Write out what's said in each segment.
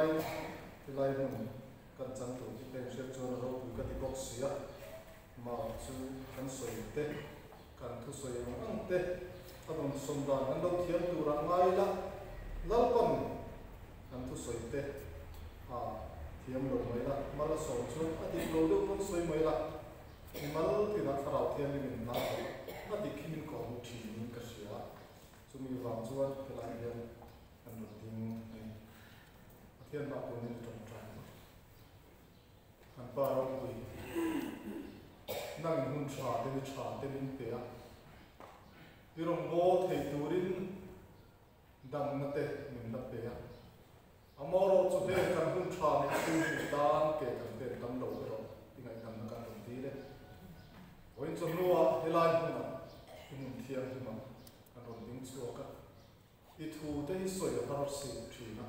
laiin helai hmun kan chang tur hi ka inhriat chuan a ropui ka ti bawk si a, mah chu kan sawi te, kan thusawi ang ang te a rawn sawm dan kan lo thiam tur ah ngai ila, Lalpan kan thusawi te a thiam lo mai la, mal a sawm chuan a dik lo deuh pawn sawi mai la, mimal tinah thlarau thianghlim in hna thawk a dik hi min kawhhmuh thin niin ka hria. Chumi vang chuan helai hian kan rawn ding a ni. Pathian hma pawhin i tawngtai ang. Kan Pa ropui, nangin hun tha te ni tha te min pe a, i rawngbâwl thei turin damna te min la pe a. Amaherawh chu heng kan hun tha neih chhung hi tan ke kan pen tam lo erawh i ngaihdamna kan rawn dil e. Vawiin chawhnuah helai hmunah i hmun thianghlimah kan rawn ding chhuak a, i thu te hi sawi a har si thin a.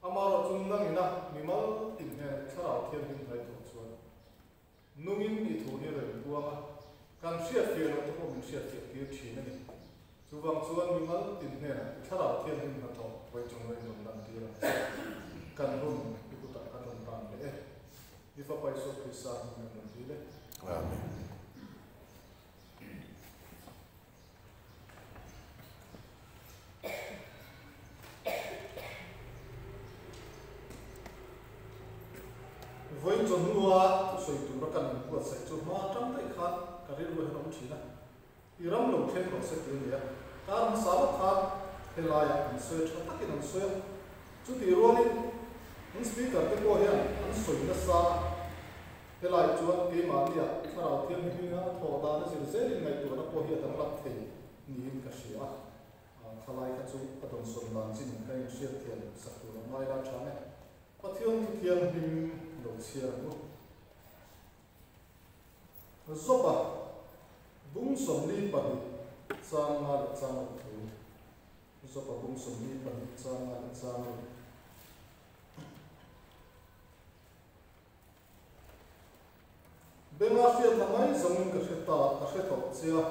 Amaherawh chu nangina mimal tin hnenah i thlarau thianghlim hnai tawh chuan Nungin i thu hi reng puang a, kan hriatfiah loh te pawh min hriatfiah tir thin a ni. Chuvang chuan mimal tin hnenah i thlarau thianghlim hnathawh vawi chung rawn rawn lan tir ang che. Kan hun i kutah kan rawn tan leh e. I Fapa Isua Krista hming kan rawn dil e. Amen. Vawiin chawhnua thusawi tura kan inbuatsaih chu hma atang daih khan ka rilru hian a awm thin a, i ram lo thleng rawh se ti a ni a, kar hmasa lawk khan helaiah an sawi tha takin an sawi a, chutih rualin an speaker te pawh hian an sawi nasa a. Helai chuan keimahnia Thlarau Thianghlimina a thawh dan a zir zelin ngaihtuahna pawh hi a danglam thei niin ka hria a. Thalai kha chu a dawnsawn dan chin ka inhriat thiam sak tur a ngai la tha e. Pathian thu thianghlim lo chhiar ang u. Zawpa bung 42 chang nga leh chang ruk thu. Zawpa bung 42 chang nga leh chang ruk. Benga hriatna mai zawngin ka hre ta, ka hre tawh che a,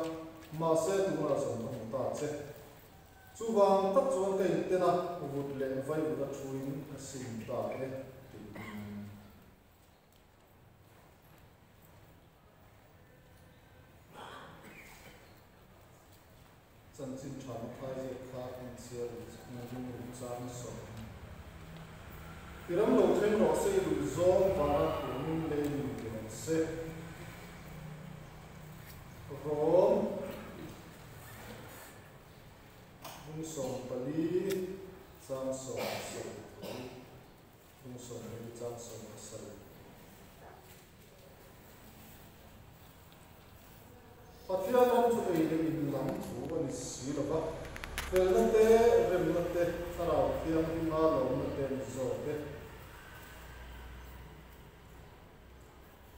mahse tunah zawng ka hmu ta che. Chuvang tak chuan ka inten a, vut leh vaivut a thuin ka sim ta e, tiin. Chanchin tha Mathai ziak kha en chhiar lung chang sawi. I ram lo thleng rawh se, i duh zawng vara tumin lei min ti rawh se. Rawm bung 14 chang 70 thu. Bung 40 chang 17. Pathian ram chu ei leh in lam thu a ni si lo va, felna te, remna te, Thlarau Thianghlima lawmna te a ni zawk e.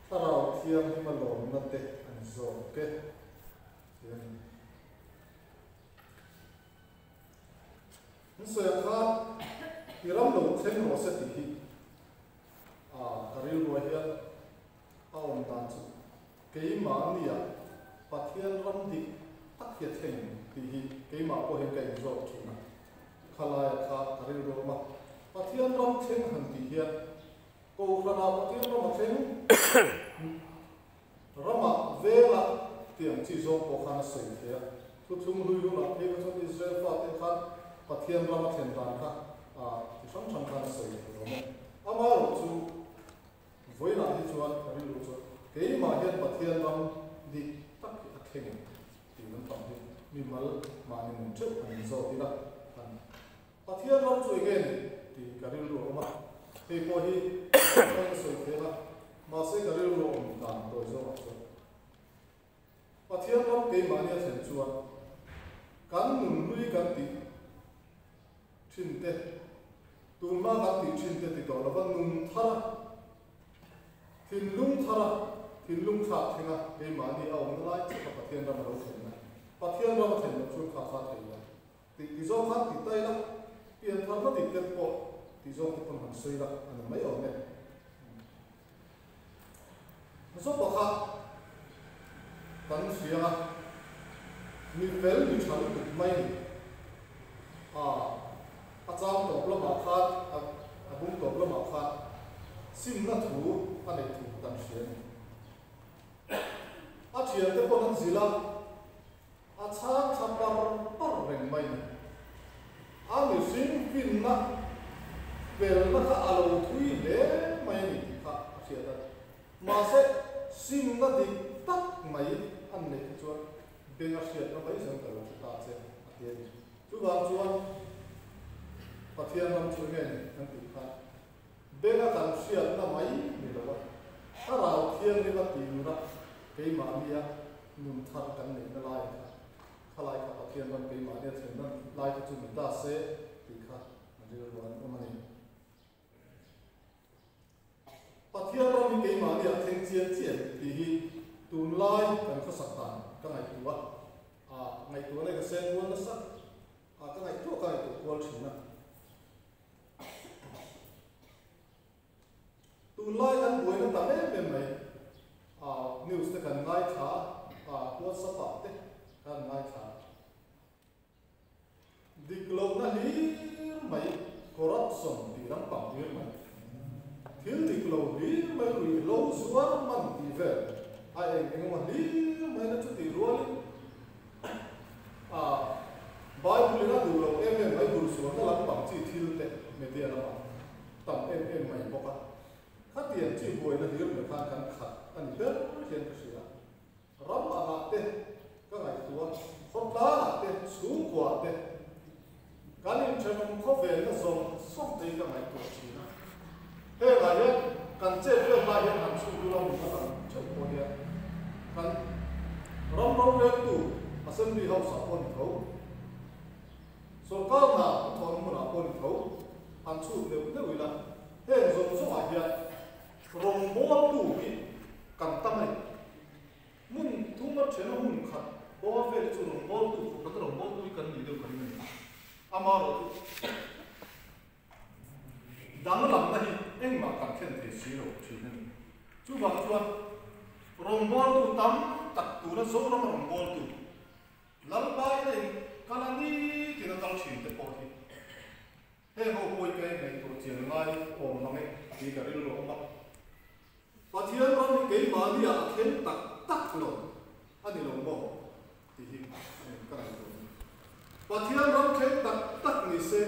Thlarau Thianghlima lawmna te a ni zawk e, tih a ni. An sawi ang khan i ram lo thleng rawh se tih hi a ka rilruah hian a awm dan chu keimahnia Pathian ram dik tak hi a thleng tih hi keimah pawh hian ka inzawt thin a, khalaia kha ka rilru awm a, Pathian ram thleng han tih hian Kohhranah Pathian ram a thleng ramah vengah tiang chi zawng pawh khan a sawi thei a, thuthlung hlui hunah phei kha chuan Israel fate khan Pathian ram a thlen dan kha ti hrang hrang khan a sawi thei awm e. Amaherawh chu Vawiinah hi chuan ka rilru chu keimah hian Pathian ram dik tak hi a thleng em tih lampang hi mimal mahni nun theuh an inzawt ila a ni. Pathian ram chu enge ni tih ka rilru a awm a, hei pawh hi ka sawi thei ang a, mahse ka rilru a awm dan tawi zawkah chuan Pathian ram keimahni a thlen chuan kan nunhlui kan tih thin te, tunhma kan tih thin te ti tawh lova nun thar a, thinlung thar a, thinlung thlak thleng a keimahni a awmna lai chiah kha Pathian ram a lo thlen a, Pathian ram a thlen loh chuan kha kha thei lo. Tih ti zawng khan ti ta ila, pian tharna dik te pawh ti zawng te pawn han sawi ila a ni mai awm e. Zawpa kha kan hria a, mi fel mi tha lutuk mai ni. A, a chang tawp lamah khan a bung tawp. Simna thu a neih thu kan hria a ni. A thiante pawn an zilh a, a chhang thla par par reng mai ni. A mihring finna felna kha a lo thui hle mai a ni tih kha a hriat a. Mahse, simna dik tak mai an neih kha chuan beng a hriatna mai zawng ka lo hre ta che a ti a ni. Chuvang chuan Pathian ram chu nge ni kan tih khan Benga kan hriatna mai ni lo a, Thlarau Thianghlim a tih nuna keimahnia nun thar kan neihna lai kha, khalai kha Pathian ram keimahnia thlenna lai kha chu ni ta se tih kha an rilru an awm a ni. Pathian ram hi keimahnia thleng chian chian tih hi tunlai kan khawsak dan ka ngaihtuah a, ngaihtuahna ka sen kual nasa a, ka ngaihtuah ka ngaihtuah kual thin a. Tunlai kan buaina tam em em mai a, news te kan ngaithla a, WhatsApp ah te kan ngaithla. Dik lohna hlir mai, corruption tih lampang hlir mai, thil dik lo hlir mai ruih lo zuar man tih vel a eng engemaw hlir mai na chutih rualin A Bible in a duh lo em em mai hursualna lampang chi thil te media lamah tam em em mai bawk a. Khatiang chi buaina hlir mai khan kan khat a ni ber hian ka hria. Ram angah te ka ngaihtuah, khawtlangah te, chhungkuaah te kan inthenawm khawvelna zawng zawng te hi ka ngaihtuah thin a. Hengah hian kan chet vel lai hian han chhung bula min a lang theuh pawh hian kan ram roreltu Assembly House ah pawh ni tho, sorkar hna an thawhna hmunah pawh ni tho han chhut neuh neuh ila heng zawng zawngah hian rawngbawltu hi kan tam a ni. Hmun thuma thena hmun khat bawr vel hi chu rawngbawltu, kan rawngbawltu hi kan nih deuh ka ring a ni. Amaherawhchu. Danglamna hi engmah kan thlen thei si lo thin a ni. Chuvang chuan rawngbawltu tam tak tuna Zoram rawngbawltu Lalpa ina in kal a ni tiin a kal thin te pawh hi heng ho pawi ka inngaihtuah chian ngai awm mang e tih ka rilru a awm a. Pathian ram hi keimahni ah a thleng tak tak lo a ni lo maw tih hi ka ngaihtuah a ni. Pathian ram thleng tak tak ni se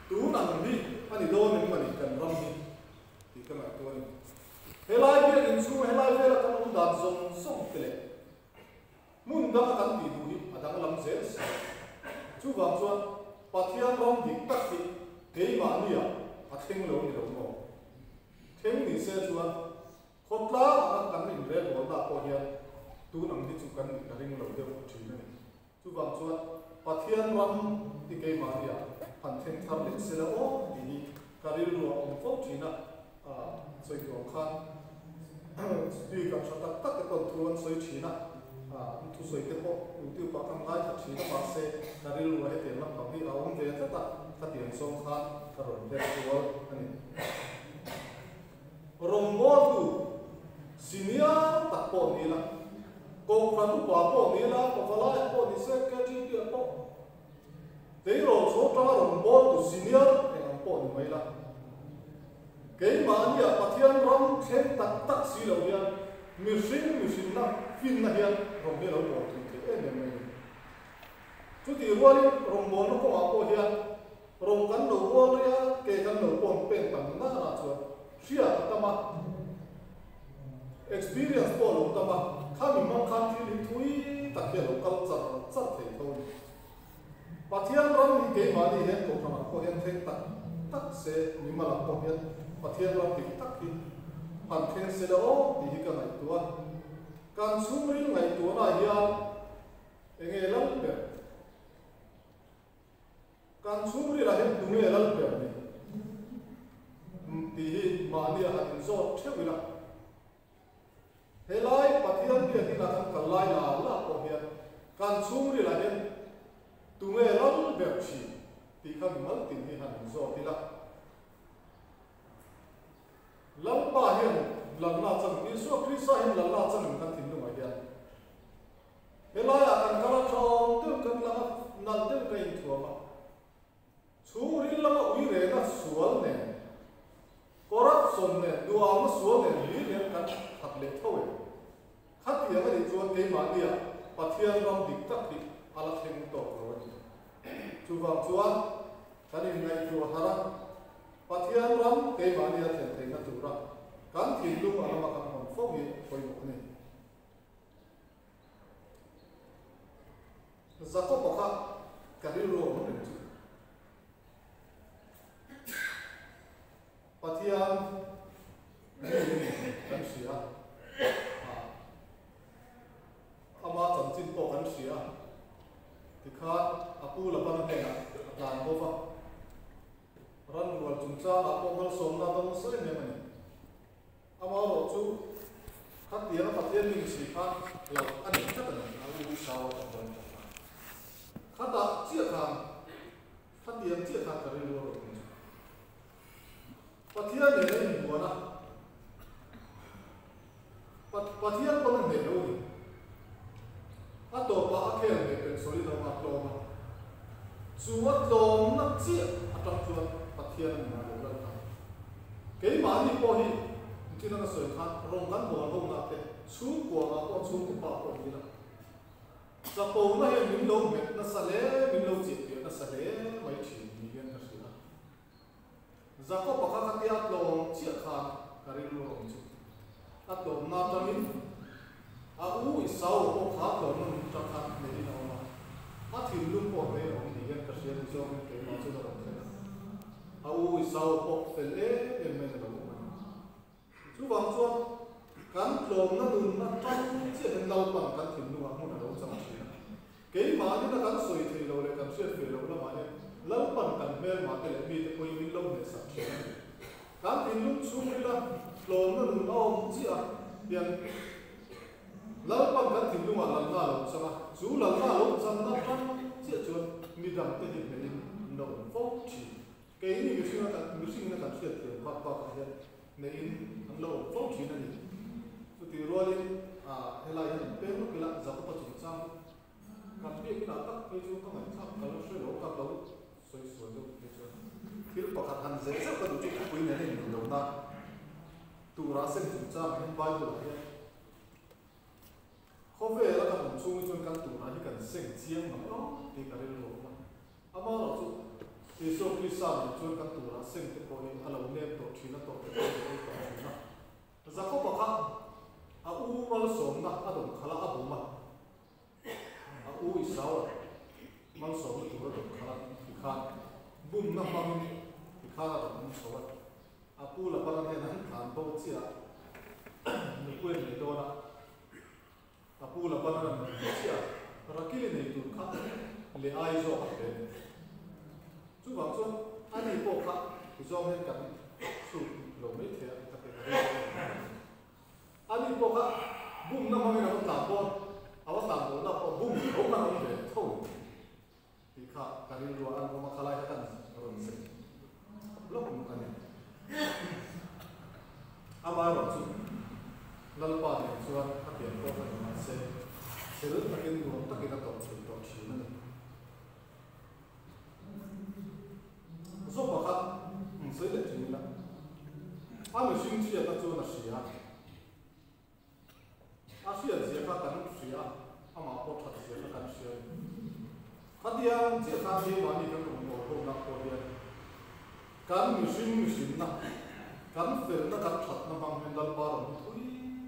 tun ang hi a ni dawn em mani kan ram hi tih ka ngaihtuah a ni. Helai biakinn chhunga helai vela kan awm dan zawng zawng te leh hmun danga kan tih duh hi a danglam zel si a. Chuvang chuan Pathian ram dik tak hi keimahni ah a thleng lo a ni lo maw? Thleng ni se chuan khawtlang anga kan inrelbawlna pawh hian tun ang hi chu kan nih ka ring lo deuh thin a ni. Chuvang chuan Pathian ram hi keimahnia han thleng thar leh se la aw tih hi ka rilru a awm fo thin a, sawi tur ang khan speaker tha tak tak te pawn thu an sawi thin a, an thusawi te pawh YouTube ah kan ngaithla thin a mahse ka rilru a hetiang lampang hi a awm ve tlat a, khatiang zawng khan ka rawn her kual a ni. Rawngbawltu senior tak pawh ni ila, Kohhran upa pawh ni ila, Pavalai pawh ni se, KTP ah pawh tleirawl chho tanga rawngbawltu senior eng ang pawh ni mai ila, keimahnia Pathian ram thleng tak tak si lo hian mihring mihrinna finna hian rawng hi a lo bawl thei thei em em mai a ni. Chutih rualin rawngbawlna kawngah pawh hian rawng kan lo bawl rei a, ke kan lo pawn pen tam nana chuan hriat a tam a, experience pawh a lo tam a, khami hmang khan thil hi thui tak hi a lo kal char char thei tho a ni. Pathian ram hi keimahni hian kohhranah pawh hian thleng tak tak se, mimalah pawh hian Pathian ram dik tak hi han thleng se la aw tih hi ka ngaihtuah a. Kan chhungril ngaihtuahnaah hian Enge lal ber? Kan chhungrilah hian tunge lal ber ni? Tih hi mahni a han inzawt theuh ila. Helai Pathian biakina kan kal lai la la pawh hian kan chhungrilah hian tunge lal ber thin tih kha mimal tin hi han inzawt ila. Lalpa hian lalna chang, Isua Krista hian lalna changin kan thinlungah hian Helaiah kan kal a, ṭhawm deuh kan lang a, nalh deuh ka inthuam a. Chhungril lama ui rena sual nen, corruption nen, dik tak hi a la thleng tawk lo a ni. Chuvang chuan kan inngaihtuah harh a, Pathian ram keimahni a thlen theihna tura kan thinlung a lama kan hawn fo hi a pawimawh a ni. Jakob-a kha ka rilru a awm reng chu. Pathian mi ni kan hria a, ama chanchin pawh kan hria. Tikhan a pu Labana hnenah a tlan bo va, ranrual chungchangah pawh malsawmna a dawng nasa em em a ni. Amaherawh chu khatianga Pathian min si kha hlauh a ni tlat a ni, a u Isau a tawng dawn tlat a. Khatah chiah khan, khatiang chiah khan ka rilru a rawn awm chu. Pathian nen a inbuan a, Pathian pawn a hneh lo a ni. A tawpah a khel hmeh pelh sawiin a awm a, a tlawm a. Chu a tlawmna chiah atang chuan Pathian a nunah lo lal ta. Keimahni pawh hi nichina ka sawi khan rawng kan bawl ho na te chhungkuangah pawh chhungkaw pa pawh ni ila chapona hian min lo hmet nasa hle, min lo chiahpiah nasa hle mai thin ni hian ka hria. Jakob-a kha khatia a tlawm chiah khan ka rilru a awm chu. A tlawmna atangin a u Esau-a pawh kha tlawmna nun atang khan hneh in a awm a, a thinlung pawh hneh in a awm ni hian ka hria ni zawngin keimah chuan a rawn thlen a. A u Esau-a pawh fel em em maiin a lo awm a ni. Chuvang chuan kan tlawmna nun atang chiah hian Lalpan kan thinlungah hmun a lo chang thin a. Keimahnin a kan sawi thei lo leh kan hriat ve loh lamah hian Lalpan kan hmelmahte leh mite pawhin min lo hnehsak thin a ni. Kan thinlung chhungrila tlawmna nun a awm chiah hian Lalpan kan thinlungah lalna a lo chang a, chu lalna a lo channa atang chiah chuan midangte hi hnehin an lo awm fo thin. Keini mihringa kan mihringina kan hriat thiam phak bakah hian neihin an lo awm fo thin a ni. Chutih rualin helai hian an peng lawk ila Jakoba chungchang kan biakinah tak phei chu ka ngaihthlak ka lo hre lo ka lo sawi sual deuh phei chuan thil pakhat han zeh zeuh ka duh chu thupui nen a inmil lohna tura sem chungchangah hian Bible-ah hian khawvela kan awm chhungin chuan kan turah hi kan seng chiang mai awm tih ka rilru a awm a. Amaherawh chu, Isua Krista nen chuan kan turah seng te pawh hi a lo nem tawh thin a, tawh te pawh a lo ei tawh thin a. Jakoba kha a u malsawmna a dawm khalh a, a bum a. A u Isaua malsawmna tur a dawm khalh a, tikhan bumna hmangin tikhan a rawn awm chho a. A pu Labana hnenah an tlan bo chiah a, nupui a nei dawn a. A pu Labana rawn ti chiah a, Rakili nei tur kha leh ai zawk a pe. Chuvang chuan ani pawh kha zawng hian kan chhuk lo mai thei a, ka ti ka ring a ni. Ani pawh kha bumna hmangin a va tlan dawn, a va tlan dawn na pawh bum tho khan a awm ve tho tih kha ka rilru a, an awm a, khalai kha kan rawn zep lawk lawk a ni. Amaherawhchu, Lalpa nen chuan a pian pawh ka ni mahse, chhel takin nuam takin a tawrh thei tawh thin a ni. Zawpa kha an sawi leh thin ila, a mihring hriatna chuan a hria. A hriat zia kha kan hria a, amah pawh that zia kha kan hria a ni. Khatiang chiah khan keimahni kan rawn bawl honak pawh hian kan mihring mihrinna, kan felna kan thatna hmang hian Lalpa rawn hi thui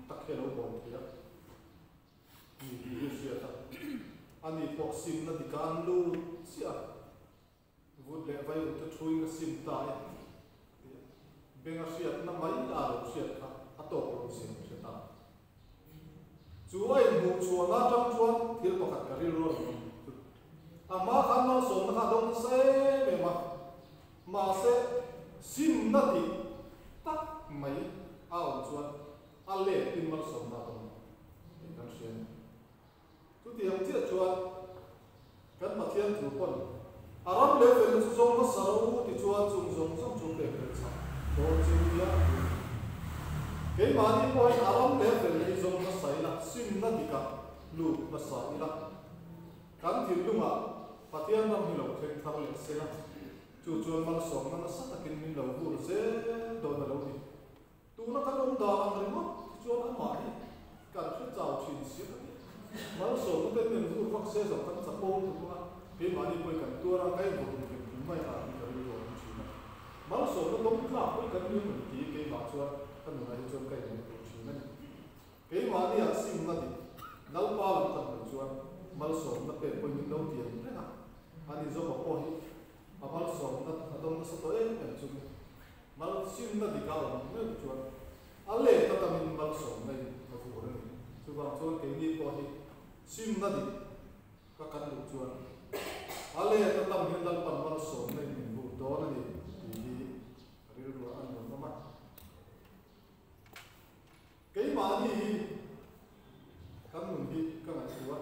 tak hi a lo bawl thei a ni tih hi hriat a. Ani pawh simna dika an lut chiah a. Vut leh vai ute thuin ka sim ta e tih beng a hriatna mai a lo hriat kha a tawk lo zia ka hre ta. Chu a inhmuh chhuahna atang chuan thil pakhat ka rilru a rawn awm chu a hma khan malsawmna kha a dawng nasa em em a, mahse simna tih tak mai a awm chuan a letin malsawmna a dawng tih kan hria a ni. Chutiang chiah chuan kan Pathian thu pawn a ram leh felna chu zawng hmasa ro ti chuan chung zawng zawng chu pek belh chak dawn chu nia a ti. Keimahni pawhin a ram leh felna hi zawng hmasa ila, simna dikah lut hmasa ila, kan thinlungah Pathian ram hi lo thleng thar leh sela, chu chuan malsawmna nasa takin min lo vur zel dawn a lo ni. Tuna kan awm dan ang ringawt hi chuan amah hi kan hre chau thin si a ti. Malsawmna ten min vur vak se zawng kan chapo lutuk ang a, keimahni pawhin kan tuar a, ka invaw tum hlim hlim mai a tih ka rilru a awm thin a. Malsawmna dawng tlak pawhin kan nui mai tih keimah chuan ka nunah hi chuan ka inngaihtuah thin a ni. Keimahni ah simna dik Lalpa lam kan hawi chuan malsawmna pek pawhin min lo tiam reng a, ani Joba pawh hi a malsawmna a dawng nasa tawh em em chu malsimna dik a awm meuh chuan a let atamin malsawmna in a vur a ni. Chuvang chuan keini pawh hi simna dik ka kan duh chuan a let atam hian Lalpan malsawmna in min vur dawn a ni tih hi rilru a nuam awm a. Keimahni hi kan nun hi ka ngaihtuah a,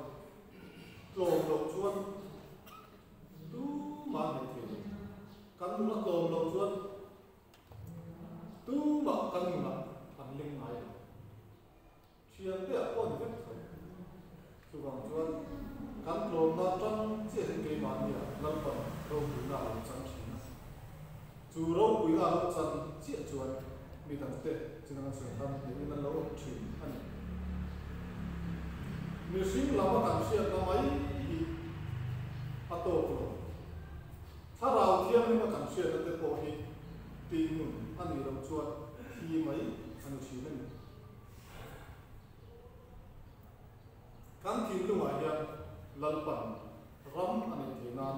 tlawm loh chuan tumah nei thei lo. Kan nun a tlawm loh chuan tumah kan nunah an ling ngai lo. Thiante ah pawh ni vek tho. Chuvang chuan kan tlawmna tan chiah hi keimahnia Lalpan ropuina a lo chan thin a. Chu ropuina a lo chan chiah chuan mi dangte chinang an sawi khan hnehin an lo awm thin a ni. Mihring lama kan hriatna mai hi a tawk lo. Thlarau thianghlima kan hriatna te pawh hi tihnun a nih loh chuan thi mai a ni thin a ni. Kan thinlungah hian Lalpan ram a neih theih nan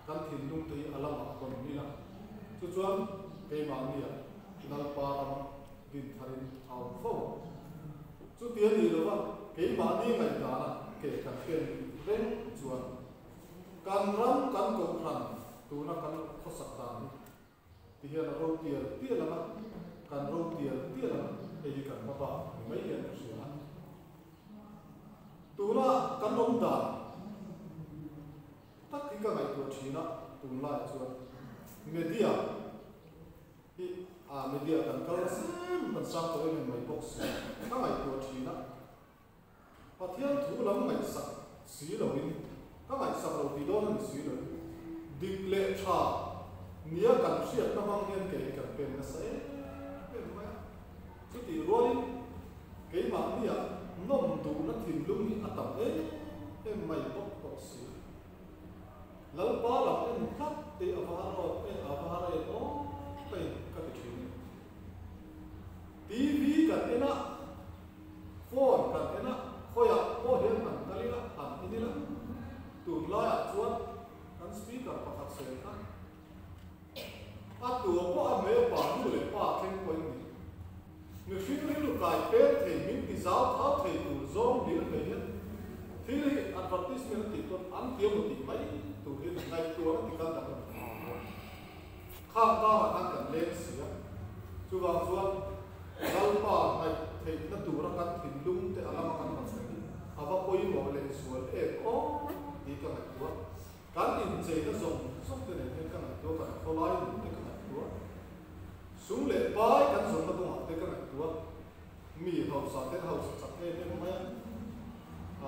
kan thinlung te hi a lamah hawn ila, chu chuan keimahnia Lalpa ram din tharin a awm fo ang. Chuti a nih lova keimahni ngaihdana ke kan pen reng chuan kan ram kan kohhran tuna kan khawsak dan hi Ti hian a ro tial tial ang a, kan ro tial tial ang a, hei hi kan hma bak ni mai hian ka hria a. Tuna kan awm dan tak hi ka ngaihtuah thin a, tunlaiah chuan media hi ah media kan kal nasa em kan sang tawh em em mai bawk si, ka ngaihtuah thin a. Pathian thu lam ngaihsak si loin, ka ngaihsak lo tih dawn a ni si lo. Dik leh tha nia kan hriatna hmang hian kei hi kan pen nasa em em mai a. Chutih rualin keimahnia nawm duhna thinlung hi a tam em em mai bawk bawk si. Lalpa lam en tlat te a va har awt e, a va har en awt a in ka ti thin a ni. TV kan en a, phone kan en a, khawiah pawh hian han kal ila, han en ila, tunlaiah chuan kan speaker pakhat sawi kha a tua pawh a hmel pa nu leh pa thleng pawhin ni. Mihring rilru kai peng thei, min ti zau thau thei tur zawng hlir mai hian thil hi advertisement a tih pawn an thiam aw tih mai tur hi ngaihtuahna ti kal dang a ni. Khang karah khan kan leng si a, chuvang chuan Lalpa ngaih theihna tura kan thinlung te a lama kan rawn sawi hi a va pawimawh leh zual em aw tih ka ngaihtuah. Kan incheina zawng zawng te nen hian ka ngaihtuah, kan khawlai nun te ka ngaihtuah, sum leh pai kan zawnna kawngah te ka ngaihtuah, mi hausa ten hausa chak em em mai a,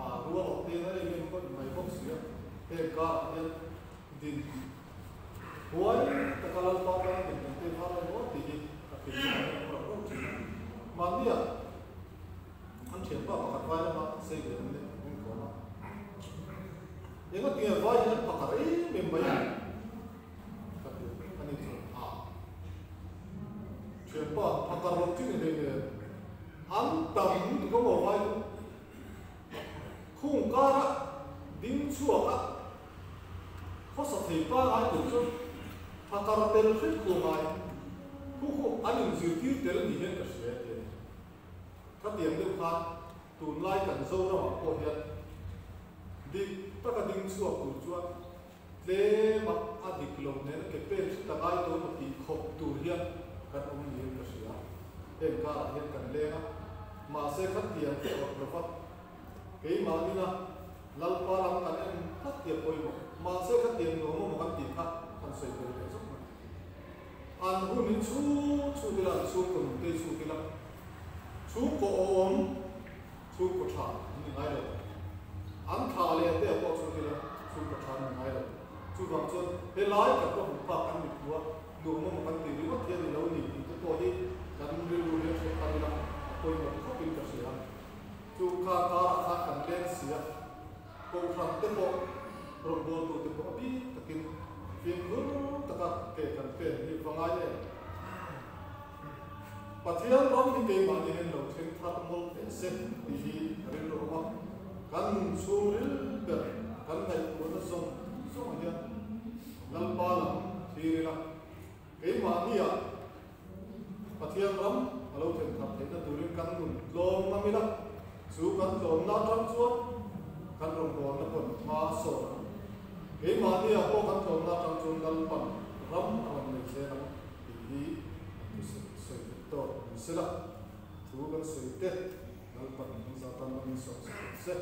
ah rualawh te na em em mai bawk si a, heng karah hian din Huai taka Lalpa tana min kan pek har emaw tih hi ka thinlung ah hian a rawh rauh thin a. Mahnia an thianpa pakhat vai lama sei ve an eng kawm a. Enga tinge vai hi an pakhat em em mai a ka ti a ni chuan a thianpa phakar lo chin i hlei nen an tam lutuk a maw vai chu khung kara ding chhuak a Khawsa thei pangai tur chu phakar tel hret khu ngai khu khu an inzirtir tel ni hian ka hria e ti a ni. Khatiang deuh khan tunlai kan Zoramah pawh hian dik taka ding chhuak tur chuan tlema a dik lo nen ke pen hret a ngai tawh emaw tih khawp tur hian kan awm niin ka hria. Heng karah hian kan leng a, mahse khatiang te awrh lova Keimahnin a Lalpa lam kan en tlat tih a pawimawh. Mahse khatiang nuam emaw kan tih kha kan sawi tel leh zawk mai. An hun hi chhut chhut ila, an chhungkaw nun te hi chhut ila, chhungkaw awm, chhungkaw tha an ni ngai lo. An thla leh te ah pawh chhut ila, chhungkaw tha an ni ngai lo. Chuvang chuan helai kan va hmuh phak kan mitmu a, nuam emaw kan tih ringawt hian i lo ni tih te pawh hi kan rilru hian hriat thar ila a pawimawh khawpin ka hria. Chu kha karah khan kan leng si a, Kohhran te pawh rawngbawltu te pawh a bik takin fimkhur taka ke kan pen hi va ngai em? Pathian ram hi keimahni hian lo thleng thar mawlh teh se tih hi ka rilru awm a, kan nun chhungril ber kan ngaihtuahna zawng zawng ah hian Lalpa lam thlir ila, keimahniah Pathian ram a lo thlen thar theihna turin kan nun tlawm ngam ila, chu kan tlawmna atang chuan kan rawngbawlna pawn hma a sawt ang. Keimahniah pawh kan tlawmna atang chuan Lalpan ram a rawn nei zel ang tih hi kan thusawi sawi theih tawk ni sela, thu kan sawi te Lalpan kan zah tan lam in sawm sak ang se.